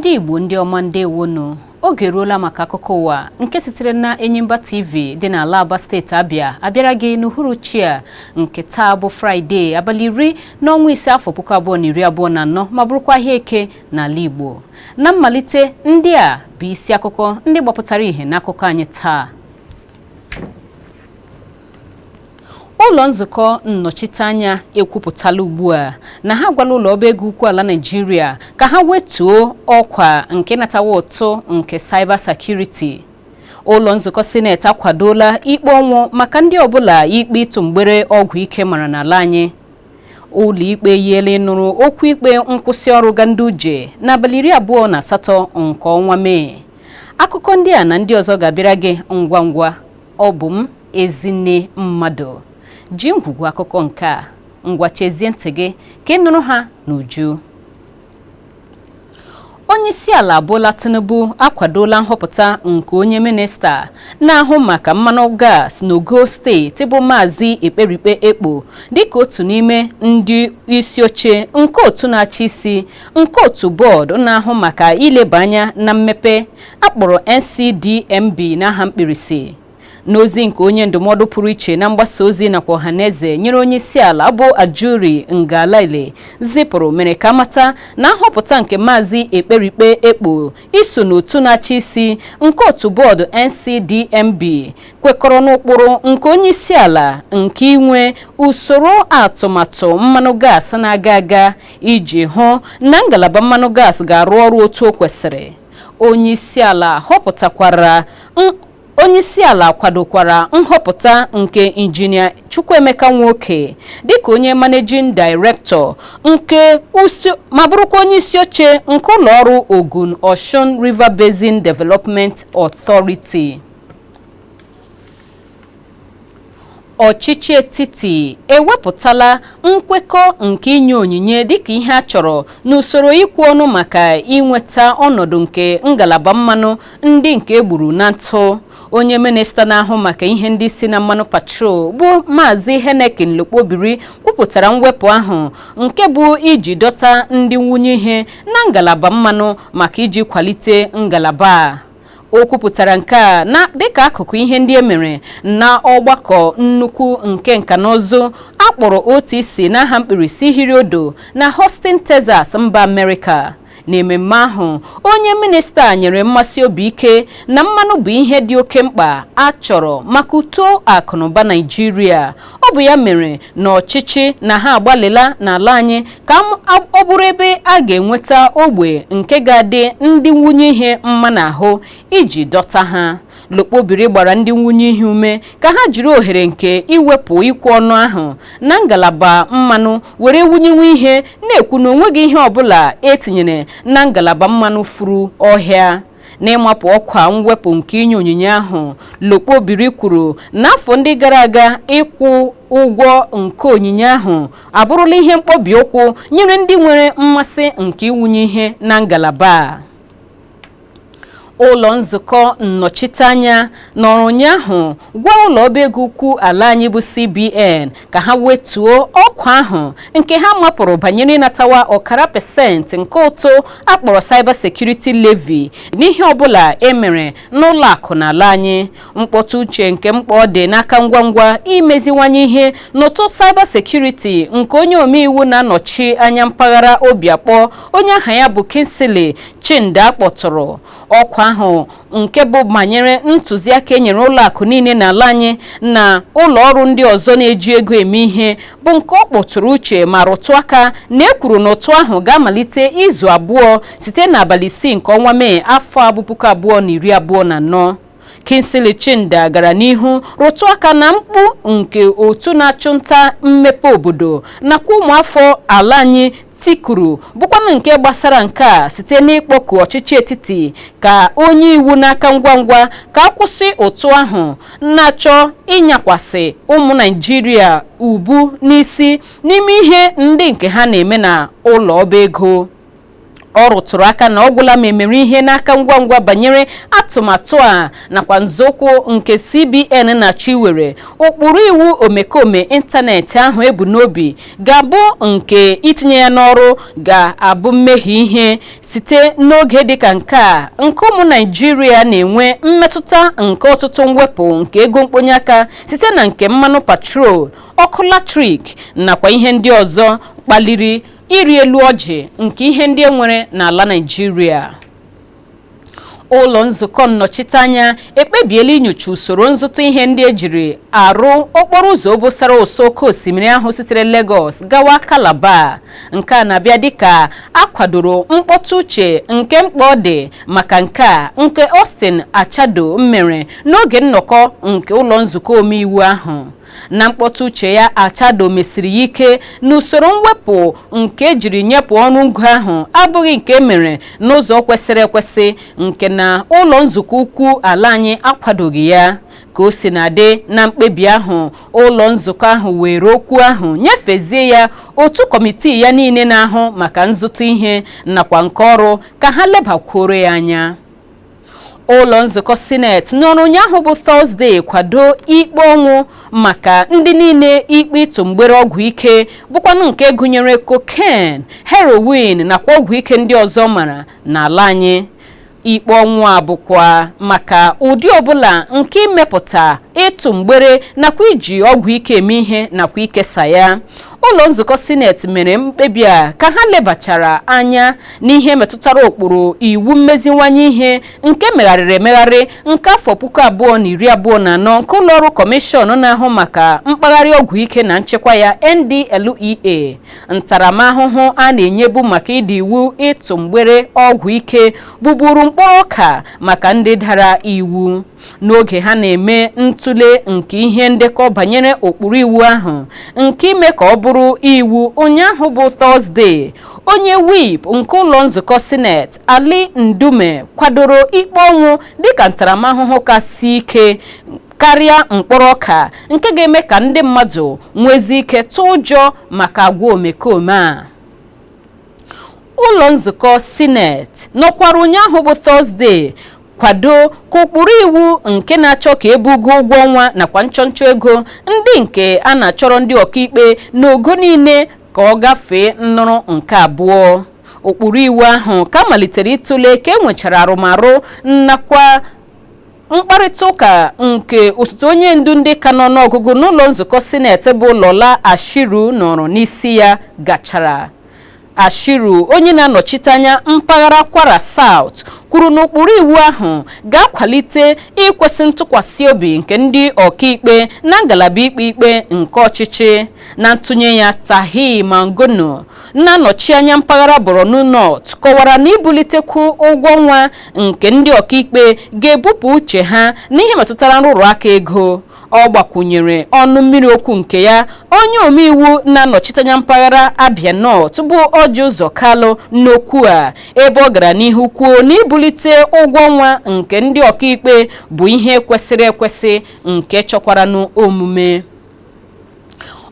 Ndị Igbo ndị ọma, ndewonu. Oge eruola maka akụkọ ụwa nke sitere na Enyimba TV dị n'ala Aba, steeti Abịa, abịara gị n'uhuruchi a nke taa bụ Fraịde, abalị 10 n'ọnwa 5, afọ 2024, ma bụrụkwa ahịa Eke n'ala Igbo. Na mmalite, ndị a bụ isi akụkọ ndị gbapụtara ihe n'akụkọ anyị taa. Ụlọ nzukọ nnọchiteanya ekwupụtala ugbu a na ha agwala ụlọ ọba ego ukwu ala Naịjirịa ka ha wetuo ọkwa nke natawa ụtụ nke cyber security. Ụlọ nzukọ sineti akwadola ikpe ọnwụ maka ndị ọbụla ikpe ịtụ mgbere ọgwụ ike mara n'ala anyị. Ụlọ ikpe yiela ịnụrụ okwu ikpe nkwụsị ọrụ Ganduje n'abalị 28 nke ọnwa Mee. Akụkọ ndị a na ndị ọzọ ga-abịara gị ngwa ngwa. Ọ bụ m, Ezinne Mmadụ, ji ngwugwu akụkọ nke a. Ngwa, chezie ntị gị ka ị nụrụ ha n'uju. Onye isi ala Bola Tinubu akwadola nhọpụta nke onye minista na-ahụ maka mmanụ gas n'ogo steeti bụ Maazị Ekperikpe Ekpo dịka otu n'ime ndị isi oche nke otu na-achị isi nke otu bọọdụ na-ahụ maka ileba anya na mmepe akpọrọ NCDMB n'aha mkpirisi. N'ozi nke onye ndụmọdụ pụrụ iche na mgbasa ozi nakwa ọhaneze nyere onye isi ala bụ Ajuri Ngalale zipụrụ mere ka amata na nhọpụta nke Maazị Ekperikpe Ekpo iso n'otu na-achị isi nke otu bọọdụ NCDMB kwekọrọ n'ụkpụrụ nke onye isi ala nke inwe usoro atụmatụ mmanụ gas na-aga aga iji hụ na ngalaba mmanụ gas ga-arụ ọrụ otu o kwesịrị. Onye isi ala họpụtakwara, onye isi ala kwadokwara nhọpụta nke Injinia Chukwuemeka Nwoke dịka onye managing director nke ma bụrụkwa onye isi oche nke ụlọ ọrụ Ogun Osun River Basin Development Authority. Ọchịchị etiti ewepụtala nkwekọ nke inye onyinye dịka ihe a chọrọ n'usoro ikwu ọnụ maka inweta ọnọdụ nke ngalaba mmanụ ndị nke egburu na ntụ. Onye minista na-ahụ maka ihe ndị si na mmanụ petrol bụ Maazị Heineken Lokpobiri kwupụtara mwepụ ahụ nke bụ iji dọta ndị nwunye ihe na ngalaba mmanụ maka iji kwalite ngalaba a. O kwupụtara nke a na dịka akụkụ ihe ndị e mere na ọgbakọ nnukwu nke nka na ụzụ akpọrọ OTC n'aha mkpirisi hiri odo na Houston, Texas, mba Amerịka. N'ememme ahụ, onye minista nyere mmasị obi ike na mmanụ bụ ihe dị oke mkpa a chọrọ maka uto akụnụba Naịjirịa. Ọ bụ ya mere na ọchịchị na ha agbalịla n'ala anyị ka ọ bụrụ ebe a ga-enweta ogbe nke ga-adị ndị nwunye ihe mma n'ahụ iji dọta ha. Lokpobiri gbara ndị nwunye ihe ume ka ha jiri ohere nke iwepụ ikwu ọnụ ahụ na ngalaba mmanụ were wunyewe ihe, na-ekwu na onweghị ihe ọbụla etinyere na ngalaba mmanụ furu ọhịa. N'ịmapụ ọkwa mwepụ nke inye onyinye ahụ, Lokpobiri kwuru na afọ ndị gara aga ịkwụ ụgwọ nke onyinye ahụ abụrụla ihe mkpọbi ụkwụ nyere ndị nwere mmasị nke iwunye ihe na ngalaba a. Ụlọ nzukọ nnọchiteanya nọrọ ụnyaahụ gwa ụlọ ọba ego ukwu ala anyị bụ CBN ka ha wetuo ọkwa ahụ nke ha mapụrụ banyere ịnatawa 0.5% nke ụtụ akpọrọ cyber security levy n'ihe ọbụla emere n'ụlọ akụ n'ala anyị. Mkpọtụ uche nke mkpa ọ dị n'aka ngwa ngwa imeziwanye ihe n'ụtụ cyber security nke onye omeiwu na-anọchi anya mpaghara Obiakpọ, onye aha ya bụ Kingsley Chinda, kpọtụrụ ọkwa ahụ nke bụ banyere ntụziaka e nyere ụlọ akụ niile n'ala anyị na ụlọ ọrụ ndị ọzọ na-eji ego eme ihe, bụ nke ọ kpọtụrụ uche ma rụtụ aka na e kwuru na ụtụ ahụ ga-amalite izu 2 site n'abalị 6 nke ọnwa Mee, afọ a bụ 2024. Kingsley Chinda gara n'ihu rụtụ aka na mkpu nke otu na-achụ nta mmepe obodo nakwa ụmụafọ ala anyị tikuru, bụkwanụ nke gbasara nke a site n'ịkpọku ọchịchị etiti ka onye iwu n'aka ngwa ngwa ka akwụsị ụtụ ahụ na-achọ ịnyakwasị ụmụ Naịjirịa ubu n'isi n'ime ihe ndị nke ha na-eme na ụlọ ọba ego. Ọ rụtụrụ aka na ọ gwụla ma emere ihe n'aka ngwa ngwa banyere atụmatụ a nakwa nzọụkwụ nke CBN na-achọ iwere, ụkpụrụ iwu omekome ịntanetị ahụ ebu n'obi ga-abụ nke itinye ya n'ọrụ ga-abụ mmehie ihe site n'oge dịka nke a nke ụmụ Naịjirịa na-enwe mmetụta nke ọtụtụ mwepụ nke ego mkponye aka site na nke mmanụ patrol, ọkụ latrik nakwa ihe ndị ọzọ kpaliri ịrị elu ọjị nke ihe ndị e nwere n'ala Naịjirịa. Ụlọ nzukọ nnọchiteanya ekpebiela inyocha usoro nzụta ihe ndị ejiri arụ okporo ụzọ obosara ụsọ oke osimiri ahụ sitere Lagos gawa Calabar. Nke a na-abịa dịka a kwadoro mkpọtụ uche nke mkpa ọ dị maka nke a nke Austin Achado mere n'oge nnọkọ nke ụlọ nzukọ omeiwu ahụ. Na mkpọtụ uche ya, Achado mesiri ya ike na usoro mwepụ nke ejiri nyepụ ọrụ ngo ahụ abụghị nke emere n'ụzọ kwesịrị ekwesị, nke na ụlọ nzukọ ukwu ala anyị akwadoghị ya. Ka o si na-adị, na mkpebi ahụ, ụlọ nzukọ ahụ were okwu ahụ nyefezie ya otu kọmitii ya niile na-ahụ maka nzụta ihe nakwa nke ọrụ ka ha lebakwuoro ya anya. Ụlọ nzukọ sineti nọrọ ụnyaahụ bụ Tọzdee kwado ikpe ọnwụ maka ndị niile ikpe ịtụ mgbere ọgwụ ike, bụkwanụ nke gụnyere cocaine, heroin nakwa ọgwụ ike ndị ọzọ mara n'ala anyị. Ikpe ọnwụ a bụkwa maka ụdị ọbụla nke imepụta, ịtụ mgbere nakwa iji ọgwụ ike eme ihe nakwa ikesa ya. Ụlọ nzukọ sineti mere mkpebi a ka ha lebachara anya n'ihe metụtara ụkpụrụ iwu mmeziwanye ihe nke megharịrị emegharị nke afọ 2024 nke ụlọọrụ kọmishọn na-ahụ maka mkpagharị ọgwụ ike na nchekwa ya, NDLEA. Ntaramahụhụ a na-enyebu maka ịdị iwu ịtụ mgbere ọgwụ ike bụburu mkpụrụ ọka maka ndị dara iwu. N'oge ha na-eme ntụle nke ihe ndekọ banyere ụkpụrụ iwu ahụ nke ime ka ọ bụrụ iwu ụnyaahụ bụ Tọzdee, onye whip nke ụlọ nzukọ sineti, Ali Ndume, kwadoro ikpe ọnwụ dịka ntaramahụhụ kasị ike karịa mkpọrọ ọka, nke ga-eme ka ndị mmadụ nwezi ike tụọ ụjọ maka agwa omekome a. Ụlọ nzukọ sineti nọkwara ụnyaahụ bụ Tọzdee kwado ka ụkpụrụ iwu nke na-achọ ka ebugo ụgwọ ọnwa nakwa nchọnchọ ego ndị nke a na-achọrọ ndị ọkaikpe n'ogo niile ka ọ gafee nnụrụ nke abụọ. Ụkpụrụ iwu ahụ ka malitere ịtụle ka e nwechara arụmarụ nakwa mkparịta ụka nke osote onye ndu ndị ka nọ n'ọgụgụ n'ụlọ nzukọ sineti bụ Lọla Ashiru nọrọ n'isi ya gachara. Ashiru, onye na-anọchite anya mpaghara Kwara South, kwuru na ụkpụrụ iwu ahụ ga-akwalite ikwesị ntụkwasị obi nke ndị ọkaikpe na ngalaba ikpe ikpe nke ọchịchị. Na ntụnye ya, Tahi Mangono, na-anọchi anya mpaghara Borno North, kọwara na ibulitekwu ụgwọ ọnwa nke ndị ọkaikpe ga-ebupụ uche ha n'ihe metụtara nrụrụ aka ego. Ọ gbakwunyere ọnụ mmiri okwu nke ya onye omeiwu na-anọchite anya mpaghara Abia North bụ Orji Uzor Kalu n'okwu a, ebe ọ gara n'ihu kwuo na ibulite ụgwọ ọnwa nke ndị ọkaikpe bụ ihe kwesịrị ekwesị nke chọkwaranụ omume.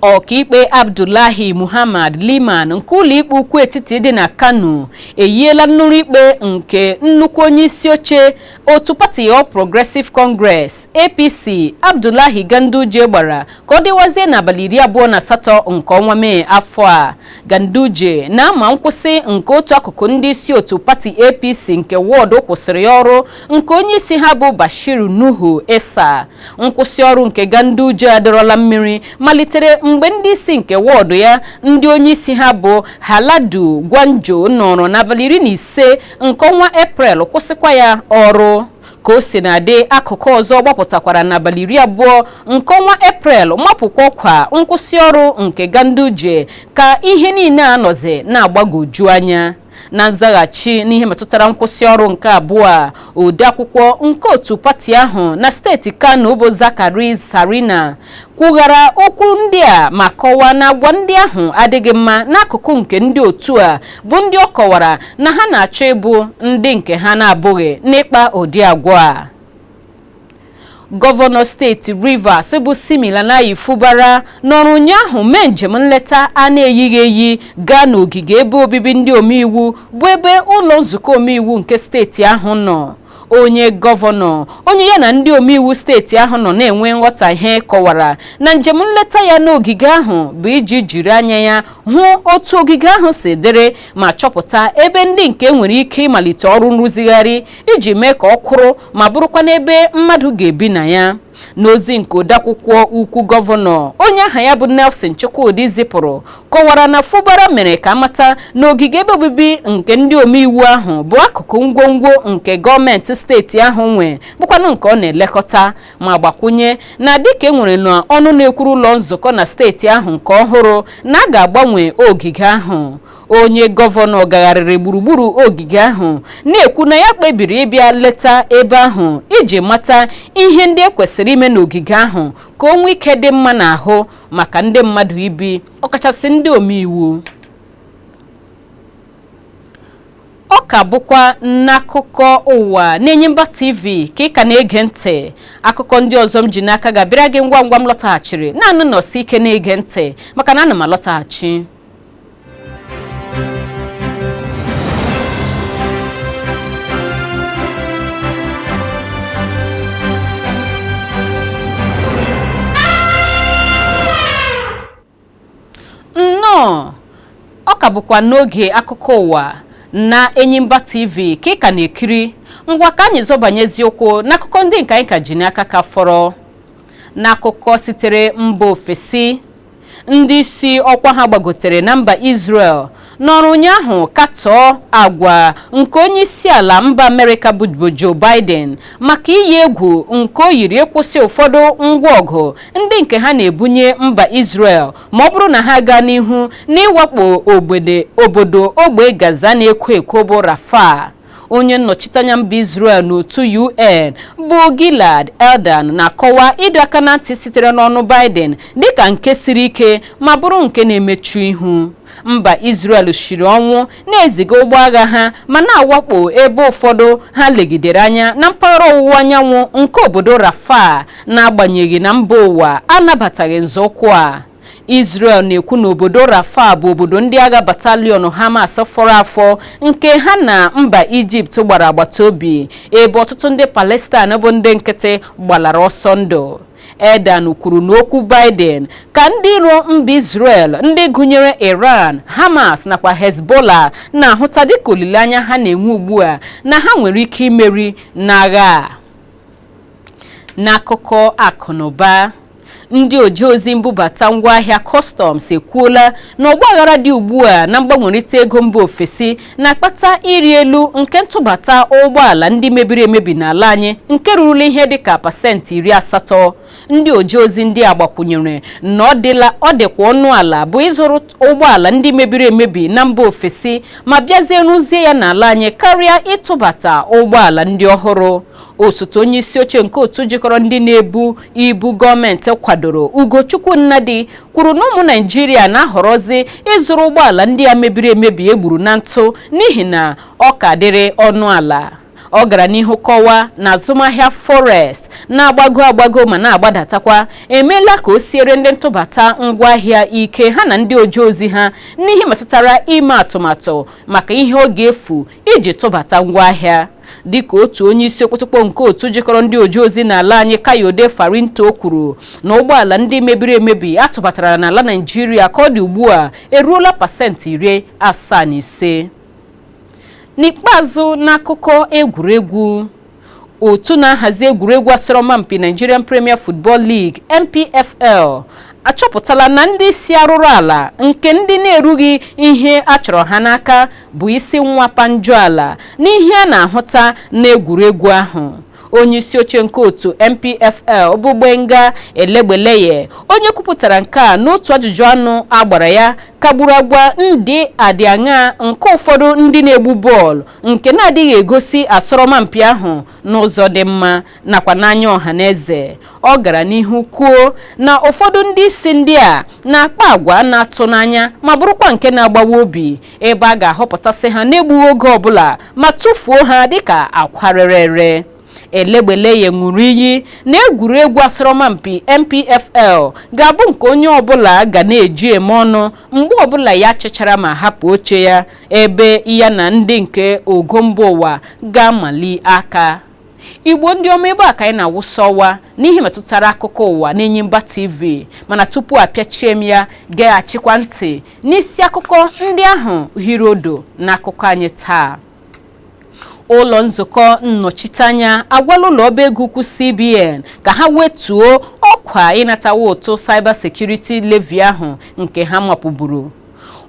Ọkaikpe Abdullahi Muhammad Liman nke ụlọikpe ukwu etiti dị na Kano eyiela nnụrụ ikpe nke nnukwu onye isi oche otu pati All Progressive Congress, APC, Abdullahi Ganduje gbara ka ọ dịwazie n'abalị 28 nke ọnwa Mee afọ a. Ganduje na-ama nkwụsị nke otu akụkụ ndị isi otu pati APC nke wọdụ kwụsịrị ọrụ nke onye isi ha bụ Bashiru Nuhu Esa. Nkwụsị ọrụ nke Ganduje adọrọla mmiri malitere mgbe ndị isi nke wọdụ ya, ndị onye isi ha bụ Haladu Gwanjo, nọrọ n'abalị 15 nke ọnwa Eprel kwụsịkwa ya ọrụ. Ka o si na-adị, akụkụ ọzọ gbapụtakwara n'abalị 20 nke ọnwa Eprel mapụkwa ọkwa nkwụsị ọrụ nke Ganduje ka ihe niile a nọzi na-agbagoju anya. Na nzaghachi n'ihe metụtara nkwụsị ọrụ nke abụọ a, odeakwụkwọ nke otu pati ahụ na steeti Kano bụ Zakari Sarina kwughara okwu ndị a ma kọwaa na agwa ndị ahụ adịghị mma n'akụkụ nke ndị otu a, bụ ndị ọ kọwara na ha na-achọ ịbụ ndị nke ha na-abụghị n'ịkpa ụdị agwa a. Gọvanọ steeti Rivers bụ Siminalayi Fubara nọrọ ụnyaahụ mee njem nleta a na-eyighị eyi gaa n'ogige ebe obibi ndị omeiwu bụ ebe ụlọ nzukọ omeiwu nke steeti ahụ nọ. Onye gọvanọ, onye ya na ndị omeiwu steeti ahụ nọ na-enwe nghọtahie, kọwara na njem nleta ya n'ogige ahụ bụ iji jiri anya ya hụ otu ogige ahụ si dịrị ma chọpụta ebe ndị nke nwere ike ịmalite ọrụ nrụzigharị iji mee ka ọ kwụrụ ma bụrụkwa n'ebe mmadụ ga-ebi na ya. N'ozi nke odeakwụkwọ ukwu gọvanọ, onye aha ya bụ Nelson Chukwudi, zipụrụ, kọwara na Fubara mere ka amata na ogige ebe obibi nke ndị omeiwu ahụ bụ akụkụ ngwongwo nke gọọmenti steeti ahụ nwe, bụkwanụ nke ọ na-elekọta, ma gbakwunye na dịka e nwere na ọnụ na-ekwuru ụlọ nzukọ na steeti ahụ nke ọhụrụ, na a ga-agbanwe ogige ahụ. Onye gọvanọ gagharịrị gburugburu ogige ahụ, na-ekwu na ya kpebiri ịbịa leta ebe ahụ iji mata ihe ndị e kwesịrị ime n'ogige ahụ ka o nwee ike dị mma n'ahụ maka ndị mmadụ ibi, ọkachasị ndị omeiwu. Ọ ka bụkwa n'akụkọ ụwa n'Enyimba TV ka ị ka na-ege ntị. Akụkọ ndị ọzọ m ji n'aka ga-abịara gị ngwa ngwa m lọtaghachiri. Naanị nọsi ike na-ege ntị, maka na ana m alọtaghachi. Nnọọ, ọ ka bụkwa n'oge akụkọ ụwa na Enyimba TV ka ị ka na-ekiri. Ngwa, ka anyị zọbanyezi ụkwụ n'akụkọ ndị nke anyị ka ji n'aka ka fọrọ. N'akụkọ sitere mba ofesi, ndị isi ọkwa ha gbagotere na mba Israel nọrọ ụnyaahụ katọọ agwa nke onye isi ala mba Amerịka bụ Joe Biden maka iyi egwu nke o yiri ịkwụsị ụfọdụ ngwa ọgụ ndị nke ha na-ebunye mba Israel ma ọ bụrụ na ha gaa n'ihu n'ịwakpo obodo ogbe Gaza na-ekwo ekwo bụ Rafah. Onye nnọchiteanya mba Israel n'otu UN bụ Gilad Erdan na-akọwa ịdọ aka na ntị sitere n'ọnụ Biden dịka nke siri ike ma bụrụ nke na-emechu ihu. Mba Israel shiri ọnwụ na-eziga ụgbọ agha ha ma na-awakpo ebe ụfọdụ ha legidere anya na mpaghara ọwụwa anyanwụ nke obodo Rafah, n'agbanyeghị na mba ụwa anabataghị nzọụkwụ a. Israel na-ekwu na obodo Rafah bụ obodo ndị agha battalion Hamas fọrọ afọ nke ha na mba Ijipt gbara agbata obi, ebe ọtụtụ ndị Palestine bụ ndị nkịtị gbalara ọsọ ndụ. Erdan kwuru n'okwu Biden ka ndị iro mba Israel, ndị gụnyere Iran, Hamas nakwa Hezbollah, na-ahụta dịka olileanya ha na-enwe ugbu a na ha nwere ike imeri n'agha a. N'akụkọ akụnụba, ndị oji ozi mbubata ngwaahịa customs ekwuola na ọgbaghara dị ugbu a na mgbanwerịta ego mba ofesi na-akpata ịrị elu nke ntụbata ụgbọala ndị mebiri emebi n'ala anyị nke rurula ihe dịka 80%. Ndị oji ozi ndị a gbakwunyere na ọ dịkwa ọnụ ala bụ ịzụrụ ụgbọala ndị mebiri emebi na mba ofesi ma bịazie rụzie ya n'ala anyị karịa ịtụbata ụgbọala ndị ọhụrụ. Osote onye isi oche nke otu jikọrọ ndị na-ebu ibu gọọmenti kwadoro, Ugochukwu Nnadi, kwuru na ụmụ Naijiria na-ahọrọzi ịzụrụ ụgbọala ndị a mebiri emebi egburu na ntụ n'ihi na ọ ka dịrị ọnụ ala. Ọ gara n'ihu kọwaa na azụmahịa forex na-agbago agbago ma na-agbadatakwa emeela ka o siere ndị ntụbata ngwaahịa ike ha na ndị oje ozi ha n'ihe metụtara ime atụmatụ maka ihe ọ ga-efu iji tụbata ngwaahịa. Dịka otu onye isi okpotokpo nke otu jikọrọ ndị oje ozi n'ala anyị, Kayode Farinto, kwuru na ụgbọala ndị mebiri emebi atụbatara n'ala Naijiria ka ọ dị ugbu a eruola 75%. N'ikpeazụ, n'akụkọ egwuregwu, otu na-ahazi egwuregwu asọrọmpi Nigerian Premier Football League, NPFL, achọpụtala na ndị isi arụrụ ala nke ndị na-erughị ihe a chọrọ ha n'aka bụ isi nwapa njọ ala n'ihe a na-ahụta n'egwuregwu ahụ. Onye isi oche nke otu NPFL bụ Gbenga Elegbeleye, onye kwupụtara nke a n'otu ajụjụ ọnụ agbara ya, kagburu agwa ndị adịaṅa nke ụfọdụ ndị na-egbu bọọlụ nke na-adịghị egosi asọrọmpi ahụ n'ụzọ dị mma nakwa n'anya ọha na eze. Ọ gara n'ihu kwuo na ụfọdụ ndị isi ndị a na-akpa agwa na-atụ n'anya ma bụrụkwa nke na-agbawa obi, ebe a ga-ahọpụtasị ha n'egbughị oge ọbụla ma tụfuo ha dịka akwa rere ere. Elegbeleye ṅụrụ iyi na egwuregwu asọrọmpi NPFL ga-abụ nke onye ọbụla ga na-eji eme ọnụ mgbe ọbụla ya chịchara ma hapụ oche ya, ebe ya na ndị nke ogo mba ụwa ga-amali aka. Igbo ndị ọma, ebe a ka anyị na-awụsa ọwa n'ihe metụtara akụkọ ụwa n'Enyimba TV. Mana tupu apịachie m ya, geghachikwa ntị n'isi akụkọ ndị ahụ hiri odo n'akụkọ anyị taa. Ụlọ nzukọ nnọchiteanya agwala ụlọ ọba ego ukwu CBN ka ha wetuo ọkwa ịnatawa ụtụ cyber security levy ahụ nke ha mapụburu.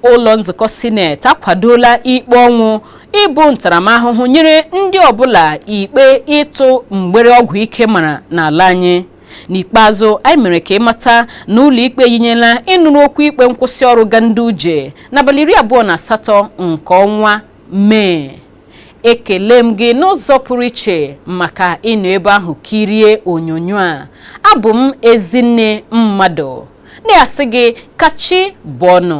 Ụlọ nzukọ sineti akwadola ikpe ọnwụ ịbụ ntaramahụhụ nyere ndị ọbụla ikpe ịtụ mgbere ọgwụ ike mara n'ala anyị. N'ikpeazụ, anyị mere ka ịmata na ụlọ ikpe yinyela ịnụrụ okwu ikpe nkwụsị ọrụ Ganduje n'abalị 28 nke ọnwa Mee. Ekele m gị n'ụzọ pụrụ iche maka ịnọ ebe ahụ kirie onyonyo a. Abụ m Ezinne Mmadụ na-asị gị kachi bọọnụ.